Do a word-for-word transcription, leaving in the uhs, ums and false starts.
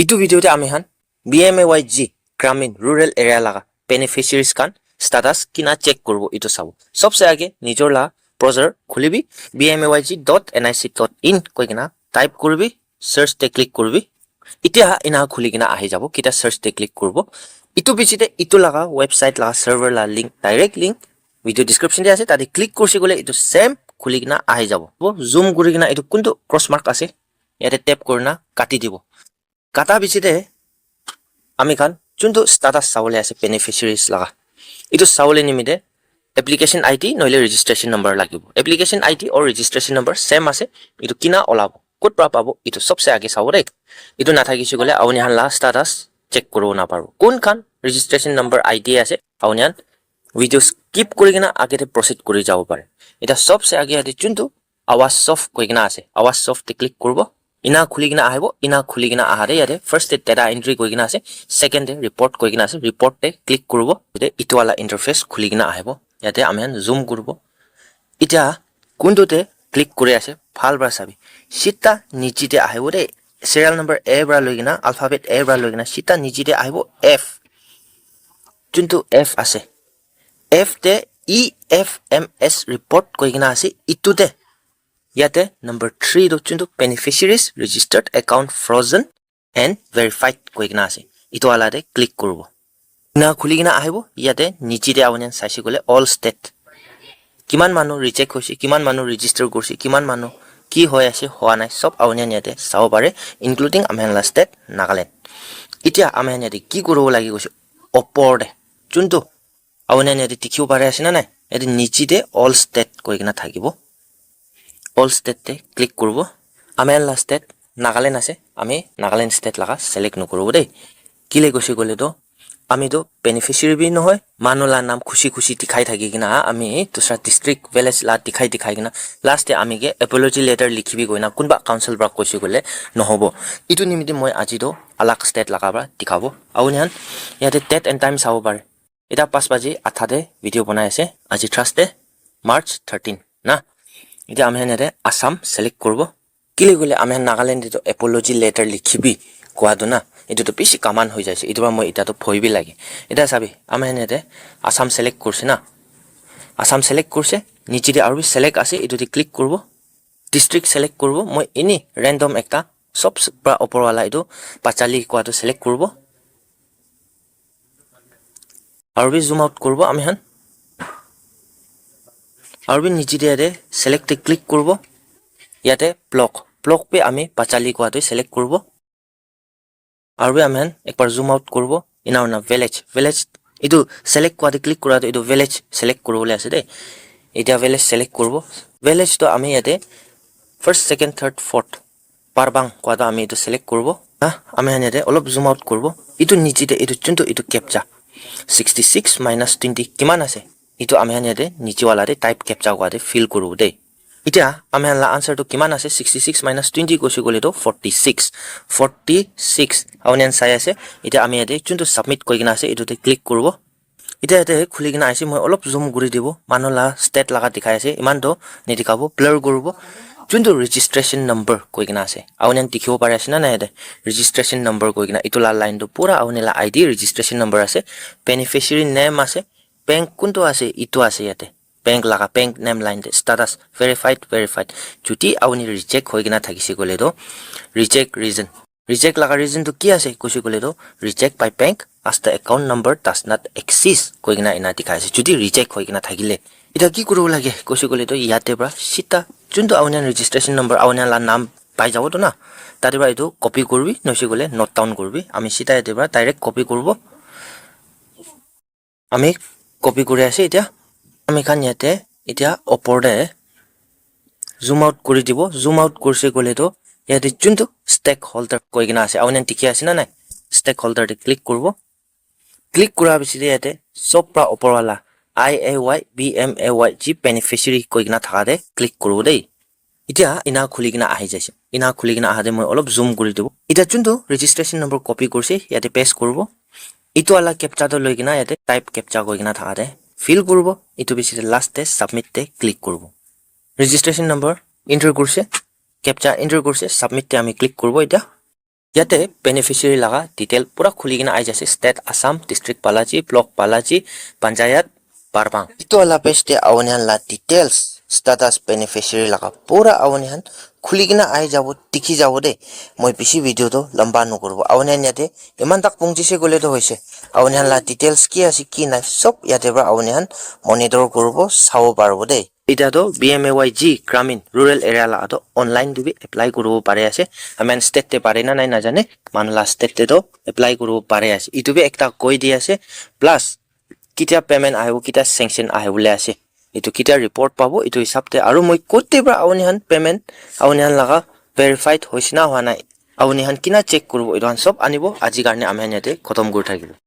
Etu video te ami khan B M A Y G Gramin Rural Area laga beneficiaries khan status kina check kuribo etu sabo. Sobse age nijor la browser khulibi, B M A Y G dot N I C dot in koi kena type kuribi, search te click kuribi. Itya ina khuli kena ahi jabo, kita search te click kuribo. Itu piche te itu laga website laga server la link, direct link video description te ase, tate click kurse kole itu same khuli kena ahi jabo. Zoom kuri kena itu kuntu cross mark ase, yate tap kurina kati dibo. Kata piche te ami khan juntu status sawole ase beneficiaries laga, itu sawole nimite application I D nohole registration number lagibo. Application I D or registration number same ase, itu kina olabo, kot pra pabo, itu sobse age sabo de. Itu nathakise kole auni khan la status check kuribo naparo. Kun khan registration number I D ase, auni khan video skip kuri kena age te proceed kuri jabo pare. Eta sobse age yate juntu Awas Soft koi kena ase. Awas Soft te click kuribo. Ina khuli kena ahibo. Ina khuli kena ahare yate first te data entry koi kena ase. Second te report koi kena ase. Report te click kuribo. Te itu wala interface khuli kena ahibo. Yate ami khan zoom kuribo. Itya kuntu te click kuri ase. Bhal pra sabi. Sita niche te ahibo de. Serial number A pra loi kena, alphabet A pra loi kena, sita niche te ahibo F. Juntu F ase. F te E F M S report koi kena ase. Itu te yate number three to juntu beneficiaries registered account frozen and verified koi kena ase. Itu wala te click kuribo. Na khuli kena ahibo, yate niche te auni khan saise kole all state. Kiman manu reject hoise, kiman manu register kurse, kiman manu ki hoi ase, hoa nai, sob auni khan yate sabo pare, including ami khan la state Nagaland. Itya ami khan yate ki kuribo lagi koise, opor te juntu auni khan yate dikhibo pare ase na nai? Yate niche te all state koi kena thakibo. All state te click kuribo. Ami khan la state Nagaland ase. Ami Nagaland state laga select nokuribo de. Kile koise kole to ami to beneficiary bi nohoi. Manu la naam khushi khushi dikhai thaki kena ami dusra district village la dikhai dikhai kena last te ami ke apology letter likhibi koina kunba council pra koise kole nohobo. Itu nimite moi aji to alag state laga pra dikhabo. Auni khan yate date and time sabo pare. Eta pas baji atha te video banai ase. Aji Thursday, March thirteen na. Eta ami khan yate Assam select kuribo. Kile koile ami khan Nagaland te to apology letter likhibi koa to na. Etu to bishi common hoi jaise. Etu pra moi eta to bhoi bi lage. Eta sabi, ami khan yate Assam select kurse na. Assam select kurse, niche te aru bi select ase, etu te click kuribo. District select kuribo. Moi any random ekta sob pra opor wala etu Pachali koa to select kuribo. Aru bi zoom out kuribo ami khan. Aru bi niche te yate select te click kuribo. Yate block, block bi ami Pachali koa to select kuribo. Aru bi ami khan ekbar zoom out kuribo. Ena hoina village, village etu select koa te click kura to etu village select kuribole ase de. Eta village select kuribo. Village to ami yate first, second, third, fourth Parbang koa to ami etu select kuribo. Ha, ami khan yate olop zoom out kuribo. Etu niche te etu juntu etu captcha sixty six minus twenty kiman ase? Etu ami khan yate niche wala te type captcha koa te fill kuribo de. Itya ami khan la answer to kiman ase? Sixty six minus twenty koise kole to forty six. Forty six. Auni khan sai ase. Itya ami yate juntu submit koi kena ase, etu te click kuribo. Itya yate khuli kena ase, moi olop zoom kuri dibo. Manu la state laga dikhai ase. Iman to nidikhabo, blur kuribo. Juntu registration number koi kena ase. Auni khan dikhibo pari ase na nai yate? Registration number koi kena. Etu la line to pura auni la I D registration number ase. Beneficiary name ase. Bank kuntu ase? Etu ase yate. Bank laga, bank name line te status verified, verified. Jodi auni reject hoi kena thakise koile to reject reason. Reject laga reason to ki ase koise koile to reject by bank as the account number does not exist koi kena ena dikhai ase. Jodi reject hoi kena thakile, eta ki kuribo lage koise koile to yate pra sita juntu auni khan registration number auni khan la naam pai jabo to na, tate pra etu copy kuribi, noise koile note down kuribi. Ami sita yate pra direct copy kuribo. Ami copy kuri ase itya. Ami khan yate itya opor te zoom out kuri dibo. Zoom out kurise koile to yate juntu stakeholder koi kena ase, auni khan dikhi ase na nai? Stakeholder te click kuribo. Click kura piche te yate sob pra opor wala I A Y B M A Y G beneficiary koi kena thaka te click kuribo de. Itya ena khuli kena ahi jaise. Ena khuli kena aha te moi olop zoom kuri dibo. Itya juntu registration number copy kurise, yate paste kuribo. Etu wala captcha to loi kena yate type captcha koi kena thaka te fill kuribo. Etu piche te last te submit te click kuribo. Registration number enter kurise, captcha enter kurise, submit te ami click kuribo itya. Yate beneficiary laga detail pura khuli kena ahi jase, state Assam, district Balaji, block Balaji, panchayat Barbang. Itu wala page te awani khan la details, status, beneficiary laga pura awani khan khuli kena ahi jabo, dikhi jabo de. Moi bishi video to lamba nokuribo. Awani khan yate iman tak pungjise koile to hoise. Awani khan la details ki ase ki nai sob yate pra awani khan monitor kuribo, sabo paribo de. Eta to B M A Y G Gramin rural area la to online tu bi apply kuribo pare ase. Ami khan state te pare na nai najane, manu la state te to apply kuribo pare ase. Itu bi ekta koi di ase. Plus ketia payment ahibo, ketia sanction ahibole ase, itu ketia report pabo, itu hisab te. Aru moi kote pra awani khan payment, awani khan laga verified hoise na hwa nai, awani khan kina check kuribo, itu khan sob anibo. Aji karne ami khan yate khotom kuri thakibo.